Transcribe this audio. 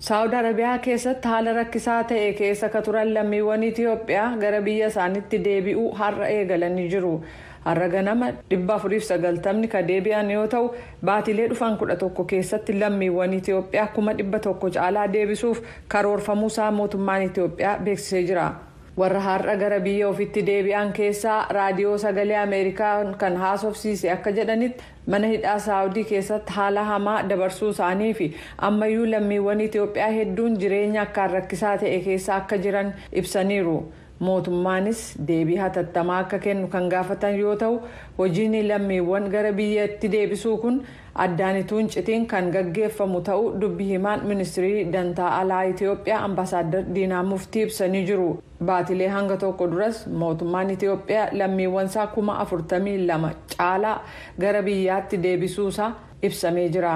Saawud Arabiyaa keessatti haala rakkisaa ta'e keessa ka turan lammiiwwan Itiyoophiyaa gara biyya isaaniitti deebi'uu har'a eegalanii jiru. Har'a ganama 490 ka deebi'an yoo ta'u, baatilee dhufan 11 keessatti lammiiwwan Itiyoophiyaa 100,000 caalaa deebisuuf karoorfamuusaa mootummaan Itiyoophiyaa beeksisee jira. Warra har'a gara biyya ofitti deebi'an keessaa Raadiyoo Sagalee Ameerikaa kan haasofsiise akka jedhanitti, mana hidhaa Saawudii keessatti haala hamaa dabarsuu isaanii fi ammayyuu lammiiwwan Itiyoophiyaa hedduun jireenya akkaan rakkisaa ta'e keessa akka jiran ibsaniiru. Mootummaanis deebii hatattamaa akka kennu kan gaafatan yoo ta'u, hojiin lammiiwwan gara biyyatti deebisuu kun addaan utuu hin citiin kan gaggeeffamu ta'uu dubbi himaan Ministirii Dantaa Alaa Itiyoophiyaa, Ambaasaadar Diinaa Muftii, ibsanii jiru. Baatilee hanga tokko duras mootummaan Itiyoophiyaa lammiiwwan isaa 42,000 caalaa gara biyyaatti deebisuusaa ibsamee jira.